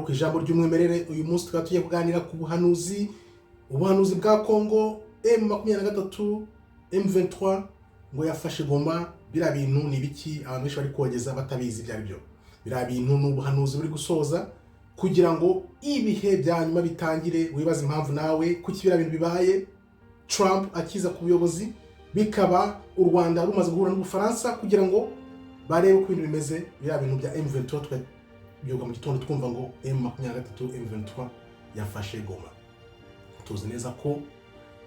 Rero ku ijambo ry'umwimerere, uyu munsi tukaba tugiye kuganira ku buhanuzi, ubuhanuzi bwa Kongo, M23, M23 ngo yafashe Goma. Biriya bintu ni ibiki? Abantu benshi bari kogeza batabizi ibyo ari byo. Biriya bintu ni ubuhanuzi buri gusoza kugira ngo ibihe bya nyuma bitangire. Wibaza impamvu nawe kuki biriya bintu bibaye Trump akiza ku buyobozi, bikaba u Rwanda rumaze guhura n'Ubufaransa kugira ngo barebe uko ibintu bimeze. Biriya bintu bya M23, tukabyuka mu gitondo twumva ngo M23, M23 yafashe Goma. Tuzi neza ko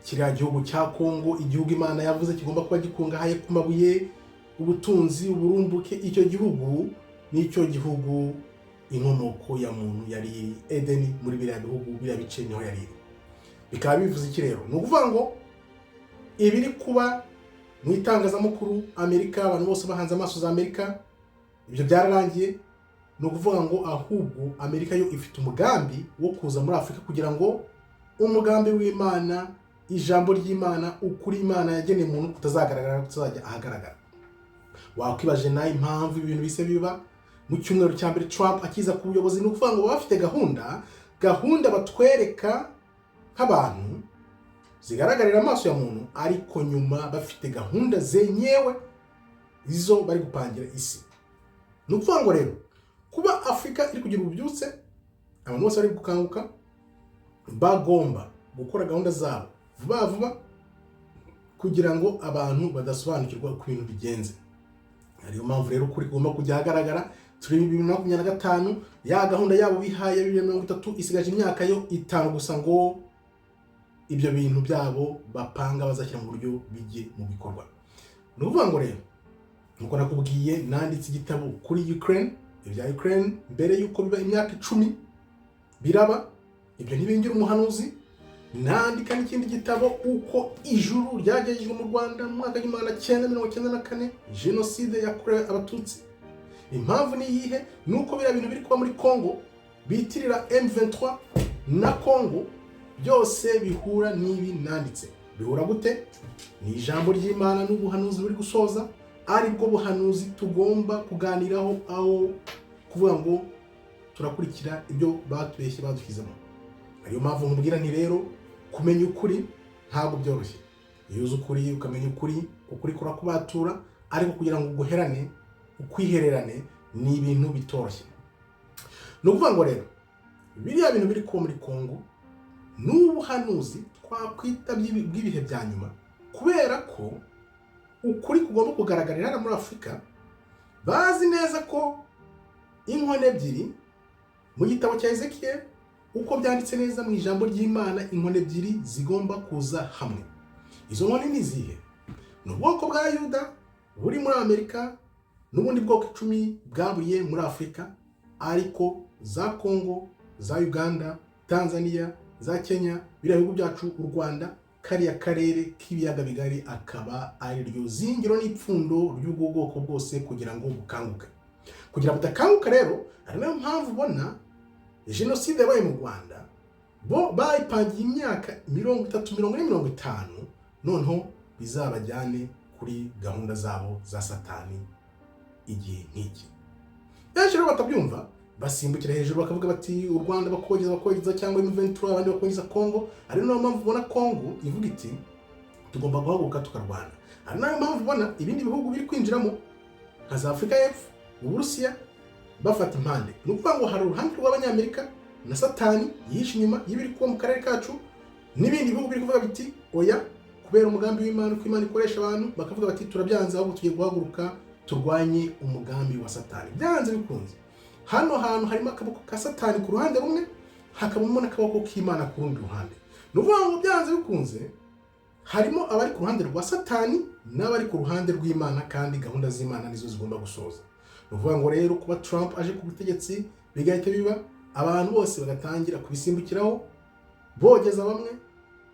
kiriya gihugu cya Kongo, igihugu Imana yavuze kigomba kuba gikungahaye ku mabuye, ubutunzi, uburumbuke, icyo gihugu nicyo gihugu inkomoko ya muntu yari iri, Edeni, muri biriya bihugu, biriya bice niho yari iri. Bikaba bivuze iki rero? Ni ukuvuga ngo ibiri kuba mu itangazamakuru, Amerika, abantu bose bahanze amaso za Amerika, ibyo byararangiye. Ni ukuvuga ngo ahubwo Amerika yo ifite umugambi wo kuza muri Afurika kugira ngo umugambi w'Imana, ijambo ry'Imana, ukuri Imana yageneye umuntu kutazagaragara, kutazajya ahagaragara. Wakwibaje nawe impamvu ibintu bise biba mu cyumweru cya mbere Trump akiza ku buyobozi. Ni ukuvuga ngo baba bafite gahunda, gahunda batwereka nk'abantu zigaragarira amaso ya muntu, ariko nyuma bafite gahunda zenyewe izo bari gupangira isi. Ni ukuvuga ngo rero kuba Afurika iri kugira ububyutse, abantu bose bari gukanguka, bagomba gukora gahunda zabo vuba vuba kugira ngo abantu badasobanukirwa uko ibintu bigenze. Ariyo mpamvu rero ukuri kugomba kujya ahagaragara. Turi 2025, ya gahunda yabo bihaye 2030 isigaje imyaka yo 5 gusa ngo ibyo bintu byabo bapanga bazashyira mu buryo bijye mu bikorwa. Ni ukuvuga ngo rero, nkuko nakubwiye, nanditse igitabo kuri Ukraine, ibya Ukraine mbere y'uko biba imyaka 10 biraba. Ibyo ntibingira umuhanuzi. Nandika n'ikindi gitabo uko ijuru ryagejejwe mu Rwanda mu mwaka w'1994, jenoside yakorewe Abatutsi. Impamvu ni iyihe? Ni uko biriya bintu biri kuba muri Congo bitirira M23 na Congo byose bihura n'ibi nanditse. Bihura gute? Ni ijambo ry'Imana n'ubuhanuzi buri gusoza, aribwo buhanuzi tugomba kuganiraho, aho kuvuga ngo turakurikira ibyo batubeshye badushyizemo. Ariyo mpamvu nkubwira nti rero kumenya ukuri ntabwo byoroshye. Iyo uzi ukuri, ukamenya ukuri, ukuri kurakubatura, ariko kugira ngo uguherane, ukwihererane, ni ibintu bitoroshye. Ni ukuvuga ngo rero biriya bintu biri kuba muri Congo ni ubuhanuzi twakwita bw'ibihe bya nyuma, kubera ko ukuri kugomba kugaragarira hano muri Afurika. Bazi neza ko inkoni ebyiri mu gitabo cya Ezekiel, uko byanditse neza mu ijambo ry'Imana, inkoni ebyiri zigomba kuza hamwe. Izo nkoni ni izihe? Ni ubwoko bwa Yuda buri muri Amerika n'ubundi bwoko 10 bwaburiye muri Afurika, ariko za Kongo, za Uganda, Tanzania, za Kenya, biriya bihugu byacu, u Rwanda, kariya karere k'ibiyaga bigari, akaba ari ryo zingiro n'ipfundo ry'ubwo bwoko bwose kugira ngo bukanguke. Kugira budakanguka rero, ari nayo mpamvu ubona jenoside yabaye mu Rwanda bo bayipangiye imyaka 30, 40, 50, noneho bizabajyane kuri gahunda zabo za Satani igihe nk'iki. Benshi rero batabyumva basimbukira hejuru bakavuga bati u Rwanda, bakogeza, bakogeza cyangwa M23, abandi bakogeza Congo. Ari nayo mpamvu ubona Congo ivuga iti tugomba guhaguruka tukarwana. Ari nayo mpamvu ubona ibindi bihugu biri kwinjiramo nka za Afurika y'Epfo, Uburusiya, bafata impande. Ni ukuvuga ngo hari uruhande rw'Abanyamerika na Satani yihishe inyuma y'ibiri kuba mu karere kacu, n'ibindi bihugu biri kuvuga biti oya, kubera umugambi w'Imana, uko Imana ikoresha abantu, bakavuga bati turabyanze, ahubwo tugiye guhaguruka turwanye umugambi wa Satani. Byanze bikunze hano hantu harimo akaboko ka Satani ku ruhande rumwe, hakabamo n'akaboko k'Imana ku rundi ruhande. Ni ukuvuga ngo byanze bikunze harimo abari ku ruhande rwa Satani n'abari ku ruhande rw'Imana, kandi gahunda z'Imana nizo zigomba gusoza. Ni ukuvuga ngo rero kuba Trump aje ku butegetsi bigahita biba, abantu bose bagatangira kubisimbukiraho bogeza bamwe,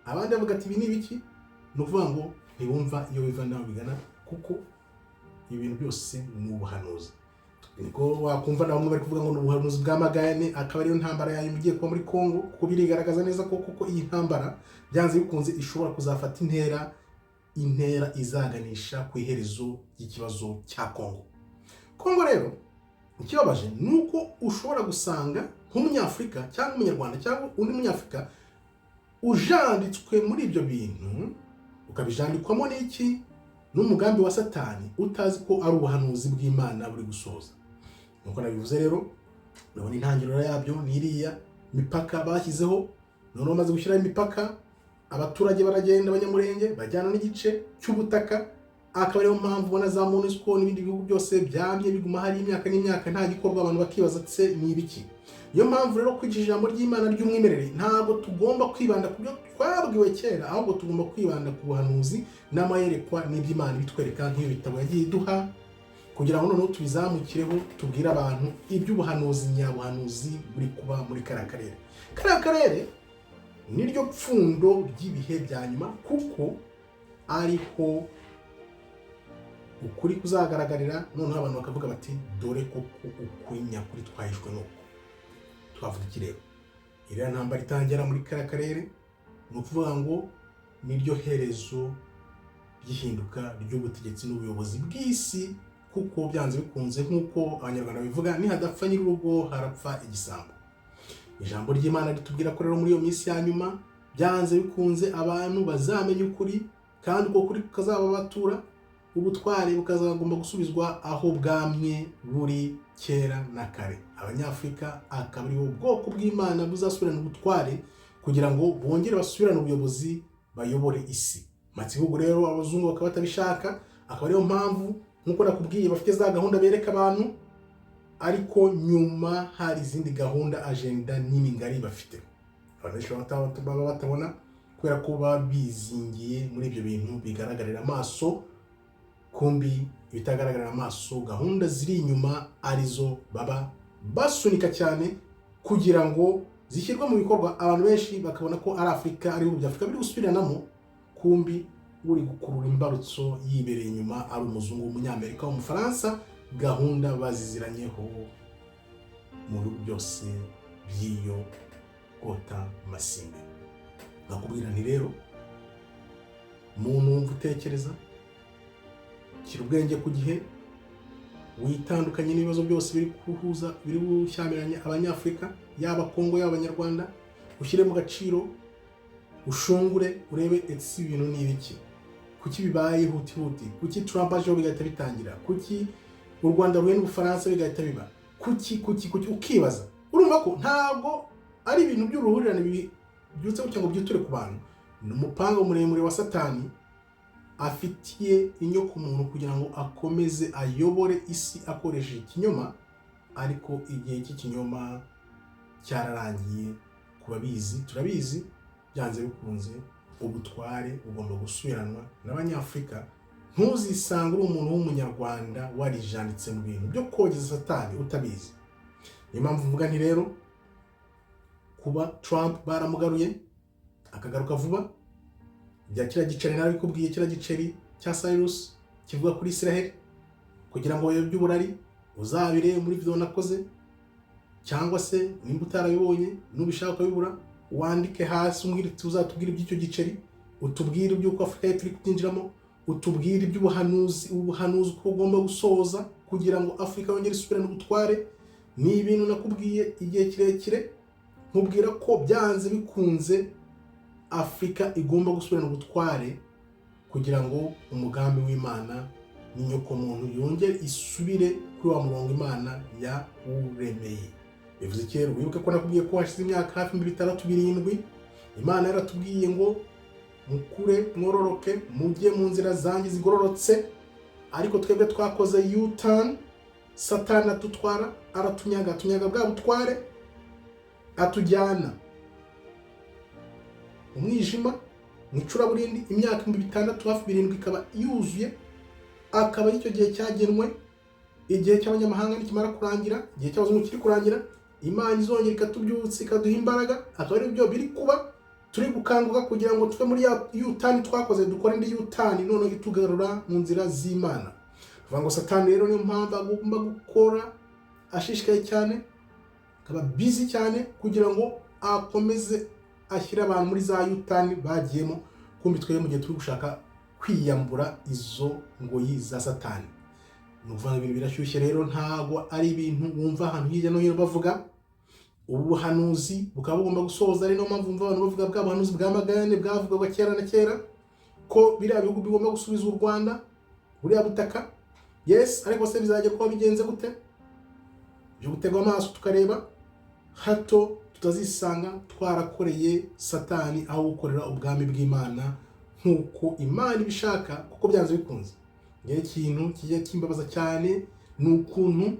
abandi bavuga ati ibi ni ibiki? Ni ukuvuga ngo ntibumva iyo biva n'aho bigana, kuko ibintu byose ni ubuhanuzi. Niko wakumva na bamwe bari kuvuga ngo ni ubuhanuzi bwa magayane, akaba ariyo ntambara yayo igiye kuba muri Congo, kuko birigaragaza neza ko kuko iyi ntambara byanze bikunze ishobora kuzafata intera, intera izaganisha ku iherezo ry'ikibazo cya Congo. Congo rero, ikibabaje ni uko ushobora gusanga Nk'Umunyafurika cyangwa Umunyarwanda cyangwa undi Munyafurika ujanditswe muri ibyo bintu, ukabijandikwamo n'iki? N'umugambi wa Satani, utazi ko ari ubuhanuzi bw'Imana buri gusoza. Nuko nabivuze rero, urabona intangiriro yabyo ni iriya mipaka bashyizeho. Noneho bamaze gushyiraho imipaka, abaturage baragenda, Abanyamurenge bajyana n'igice cy'ubutaka. Akaba ariyo mpamvu ubona za MONUSCO n'ibindi bihugu byose byamye biguma hari imyaka n'imyaka nta gikorwa. Abantu bakibaza se ni ibiki? Niyo mpamvu rero kwigisha ijambo ry'Imana ry'umwimerere, ntabwo tugomba kwibanda ku byo twabwiwe kera, ahubwo tugomba kwibanda ku buhanuzi n'amayerekwa n'iby'Imana bitwereka, nk'ibi bitabo yagiye iduha, kugira ngo noneho tubizamukireho, tubwire abantu iby'ubuhanuzi nyabuhanuzi buri kuba muri kariya karere. Kariya karere niryo pfundo ry'ibihe bya nyuma, kuko ariho ukuri kuzagaragarira. Noneho abantu bakavuga bati: "Dore koko ukuri nyakuri twahishwe." Nuko twavuga iki rero? Iriya ntambara itangira muri kariya karere, ni ukuvuga ngo niryo herezo ry'ihinduka ry'ubutegetsi n'ubuyobozi bw'isi, kuko byanze bikunze, nk'uko Abanyarwanda bivuga, nihadapfa nyir'urugo harapfa igisambo. Ijambo ry'Imana ritubwira ko rero muri iyo minsi ya nyuma, byanze bikunze, abantu bazamenya ukuri, kandi uko kuri kukazababatura, ubutware bukazagomba gusubizwa aho bwamye buri kera na kare. Abanyafurika akaba aribo bwoko bw'Imana buzasubirana ubutware, kugira ngo bongere basubirane ubuyobozi, bayobore isi. Matsibihugu rero, abazungu bakaba batabishaka. Akaba ariyo mpamvu, nk'uko nakubwiye, bafite za gahunda bereka abantu, ariko nyuma hari izindi gahunda, agenda nini ngari bafite, abantu benshi baba batabona, kubera ko baba bizingiye muri ibyo bintu bigaragarira amaso. Kumbi ibitagaragarira amaso, gahunda ziri inyuma, arizo baba basunika cyane kugira ngo zishyirwe mu bikorwa. Abantu benshi bakabona ko ari Afurika, ari ibihugu bya Afurika biri gusubiranamo, kumbi uri gukurura imbarutso yibereye inyuma ari umuzungu w'Umunyamerika, w'Umufaransa. Gahunda baziziranyeho mu bihugu byose by'iyo kota masimbe. Nakubwira nti rero, muntu wumva utekereza, shyira ubwenge ku gihe, witandukanye n'ibibazo byose biri guhuza, biri gushyamiranya Abanyafurika, yaba Kongo, yaba Abanyarwanda. Ushyire mu gaciro, ushungure, urebe ese ibintu ni ibiki? Kuki bibaye huti huti? Kuki Trump ajeho bigahita bitangira? Kuki u Rwanda ruhuye n'Ubufaransa bigahita biba? Kuki, kuki, kuki? Ukibaza. Urumva ko ntabwo ari ibintu by'uruhurirane bibyutse gutya ngo byiture ku bantu. Ni umupango muremure wa Satani afitiye inyoko muntu, kugira ngo akomeze ayobore isi akoresheje ikinyoma. Ariko igihe cy'ikinyoma cyararangiye. Ku babizi, turabizi, byanze bikunze ubutware bugomba gusubiranwa n'Abanyafurika. Ntuzisange uri umuntu w'Umunyarwanda warijanditse mu bintu byo kogeza Satani utabizi. Niyo mpamvu mvuga nti rero, kuba Trump baramugaruye, akagaruka vuba, bya kiriya giceri narabikubwiye, kiriya giceri cya Cyrus kivuga kuri Israel, kugira ngo bayobye uburari. Uzabire muri video nakoze, cyangwa se nimba utarabibonye, nubishaka ukabibura, wandike hasi umbwire uti: "Uzatubwire iby'icyo giceri, utubwire iby'uko Afurika y'Epfo iri kubyinjiramo, utubwire iby'ubuhanuzi, ubuhanuzi uko ugomba gusoza kugira ngo Afurika yongere isubirane ubutware." Ni ibintu nakubwiye igihe kirekire, nkubwira ko byanze bikunze Afurika igomba gusubirana ubutware, kugira ngo umugambi w'Imana n'inyokomuntu yongere isubire kuri wa murongo Imana yawuremeye. Bivuze iki rero? Wibuke ko nakubwiye ko hashize imyaka hafi 600, 7, Imana yaratubwiye ngo: "Mukure, mwororoke, mujye mu nzira zanjye zigororotse." Ariko twebwe twakoze U-turn, Satani atutwara, aratunyaga, atunyaga bwa butware, atujyana mu mwijima, mu icuraburindi. Imyaka 6000, hafi 7, ikaba yuzuye. Akaba ari icyo gihe cyagenwe. Igihe cy'abanyamahanga nikimara kurangira, igihe cy'abazungu kiri kurangira, Imana izongera ikatubyutsa, ikaduha imbaraga. Akaba ari byo biri kuba, turi gukanguka kugira ngo tuve muri ya U-turn twakoze, dukore indi U-turn noneho itugarura mu nzira z'Imana. Tuvuga ngo Satani rero niyo mpamvu agomba gukora ashishikaye cyane, akaba busy cyane, kugira ngo akomeze ashyire abantu muri za U-turn bagiyemo. Kumbi twebwe mu gihe turi gushaka kwiyambura izo ngoyi za Satani. Ni ukuvuga ngo ibintu birashyushye rero, ntabwo ari ibintu wumva ahantu hirya no hino bavuga. Ubu buhanuzi bukaba bugomba gusoza. Ari niyo mpamvu mva abantu bavuga bwa buhanuzi bwa Magayane bwavugwaga kera na kera, ko biriya bihugu bigomba gusubiza u Rwanda buriya butaka. Yes, ariko se bizajya kuba bigenze gute? Byo gutegwa amaso tukareba, hato tutazisanga twarakoreye Satani aho gukorera ubwami bw'Imana nk'uko Imana ibishaka. Kuko byanze bikunze, ngewe ikintu kijya kimbabaza cyane ni ukuntu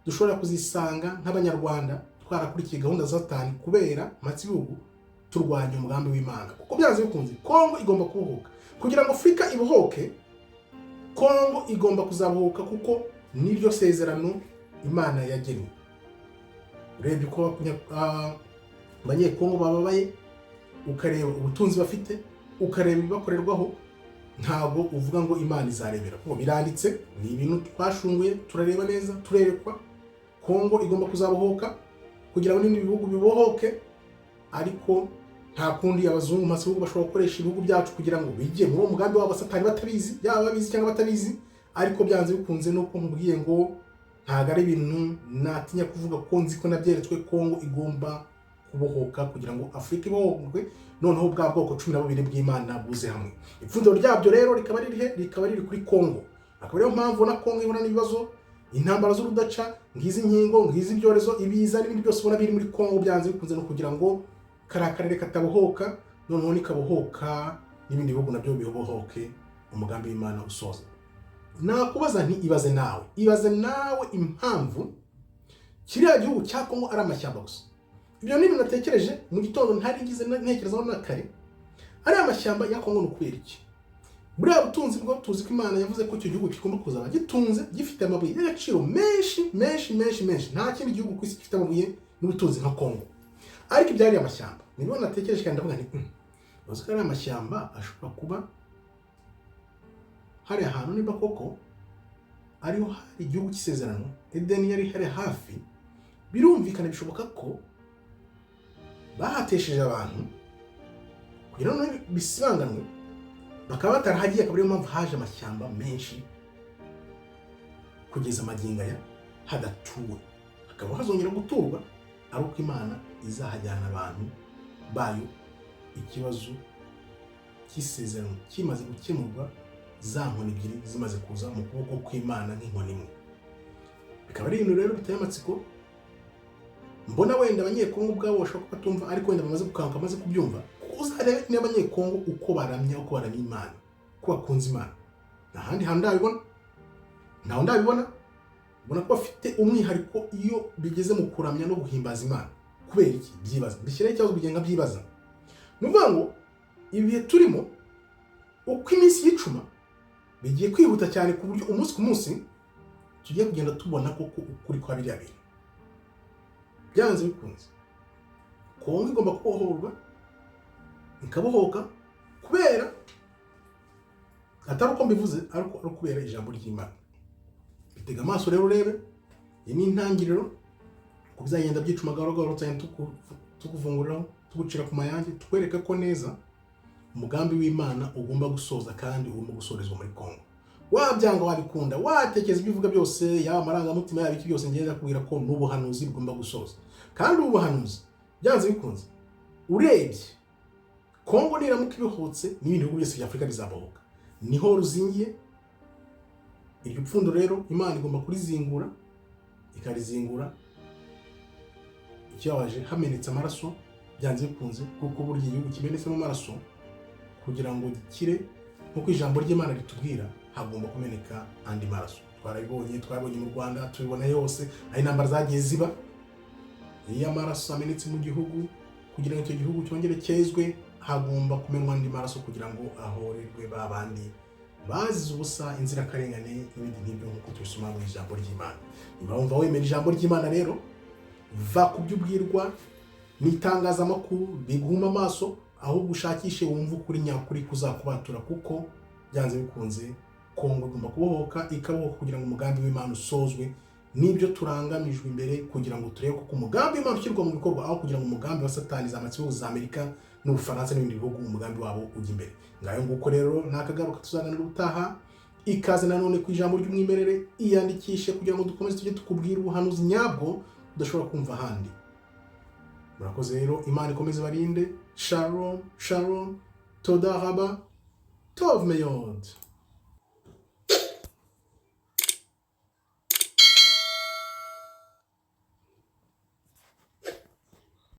dushobora kuzisanga nk'Abanyarwanda twarakurikiye gahunda za Satani kubera ibihugu, turwanya umugambi w'Imana. Kuko byanze bikunze Kongo igomba kubohoka. Kugira ngo Afurika ibohoke, Kongo igomba kuzabohoka, kuko niryo sezerano Imana yagennye. Urebye uko Abanyekongo bababaye, ukareba ubutunzi bafite, ukareba ibibakorerwaho, ntabwo uvuga ngo Imana izarebera, kuko biranditse, ni ibintu twashunguye, turareba neza, turerekwa. Kongo igomba kuzabohoka kugira ngo n'ibindi bihugu bibohoke. Ariko nta kundi, abazungu bihugu bashobora gukoresha ibihugu byacu kugira ngo bijye muri uwo mugambi wabo Satani batabizi, yaba babizi cyangwa batabizi. Ariko byanze bikunze, nuko nkubwiye ngo ntabwo ari ibintu natinya kuvuga ko nzi ko nabyeretswe. Kongo igomba kubohoka kugira ngo Afurika ibohorwe, noneho bwa bwoko 12 bw'Imana buze hamwe. Ipfundo ryabyo rero rikaba riri he? Rikaba riri kuri Kongo. Akaba ariyo mpamvu ubona Kongo ihura n'ibibazo, intambara z'urudaca, ngizi inkingo, ngizi ibyorezo, ibiza n'ibindi byose ubona biri muri Kongo. Byanze bikunze no kugira ngo kariya karere katabohoka, noneho nikabohoka n'ibindi bihugu nabyo bibohoke, umugambi w'Imana usoza. Nakubaza nti: ibaze nawe, ibaze nawe impamvu kiriya gihugu cya Kongo ari amashyamba gusa. Ibyo ni ibintu natekereje mu gitondo, ntari ngize ntekerezaho na kare. Ariya mashyamba ya Kongo ni ukubera iki? Buriya butunzi bwo tuzi ko Imana yavuze ko icyo gihugu kigomba kuzaba gitunze, gifite amabuye y'agaciro menshi menshi menshi menshi. Nta kindi gihugu ku isi gifite amabuye n'ubutunzi nka Kongo. Ariko ibyari amashyamba, nibwo natekereje kandi ndavuga nti: uzi ko ariya mashyamba ashobora kuba hari ahantu, niba koko ariho hari igihugu cy'isezerano, Edeni yari hari hafi, birumvikana, bishoboka ko bahatesheje abantu kugira ngo bisibanganwe, bakaba batarahagiye, akaba ariyo mpamvu haje amashyamba menshi kugeza magingo aya hadatuwe, hakaba hazongera guturwa ari uko Imana izahajyana abantu bayo, ikibazo cy'isezerano kimaze gukemurwa, za nkoni ebyiri zimaze kuza mu kuboko kw'Imana nk'inkoni imwe. Bikaba ari ibintu rero biteye amatsiko. Mbona wenda Abanyekongo ubwabo bashobora kuba batumva, ariko wenda bamaze gukanguka, bamaze kubyumva. Kuko uzarebe n'Abanyekongo uko baramya, uko baramya Imana, uko bakunze Imana, nta handi hantu ndabibona, ntaho ndabibona. Ubona ko bafite umwihariko iyo bigeze mu kuramya no guhimbaza Imana. Kubera iki? Byibaza, mbishyiraho ikibazo kugira byibaza. Ni ukuvuga ngo ibihe turimo, uko iminsi yicuma, bigiye kwihuta cyane, ku buryo umunsi ku munsi tugiye kugenda tubona koko ukuri kwa biriya bintu. Byanze bikunze Kongo igomba kubohorwa, ikabohoka, kubera atari uko mbivuze, ariko ari ukubera ijambo ry'Imana. Bitega amaso rero urebe, iyi ni intangiriro. Uko bizagenda byicuma gahoro gahoro, tuzagenda tukuvunguriraho, tugucira ku mayange, tukwereke ko neza umugambi w'Imana ugomba gusoza kandi ugomba gusorezwa muri Kongo. Wabyanga, wabikunda, watekereza ibyo uvuga byose, yaba amarangamutima, yaba iki byose, ngenda kubwira ko n'ubuhanuzi bugomba gusoza. Kandi ubu buhanuzi byanze bikunze, urebye Kongo niramuka ibibohotse, n'ibindi bihugu byose bya Afurika bizabohoka. Niho ruzingiye iryo pfundo rero, Imana igomba kurizingura, ikarizingura ikibabaje hamenetse amaraso, byanze bikunze. Kuko burya igihugu kimenetsemo amaraso, kugira ngo gikire nk'uko ijambo ry'Imana ritubwira, hagomba kumeneka andi maraso. Twarabibonye, twabonye mu Rwanda, tubibona yose aho intambara zagiye ziba. Iyo amaraso amenetse mu gihugu, kugira ngo icyo gihugu cyongere cyezwe, hagomba kumenwa andi maraso kugira ngo ahorerwe ba bandi bazize ubusa, inzirakarengane n'ibindi nk'ibyo, nk'uko tubisoma mu ijambo ry'Imana. Niba wumva wemera ijambo ry'Imana rero, va ku byo ubwirwa n'itangazamakuru biguhuma amaso, ahubwo ushakishe wumve ukuri nyakuri kuzakubatura. Kuko byanze bikunze Kongo igomba kubohoka, ikabohoka kugira ngo umugambi w'Imana usozwe. Nibyo turangamijwe imbere, kugira ngo turebe ko umugambi w'Imana ushyirwa mu bikorwa, aho kugira ngo umugambi wa Satani, za matsiko za Amerika n'Ubufaransa n'ibindi bihugu, umugambi wabo ujya imbere. Ngayo nguko rero, nakagaruka, tuzaganira ubutaha. Ikaze nanone ku Ijambo ry'Umwimerere. Iyandikishe kugira ngo dukomeze tujye tukubwira ubuhanuzi nyabwo udashobora kumva ahandi. Murakoze rero, Imana ikomeze barinde. Shalom shalom, toda raba, tov meyod.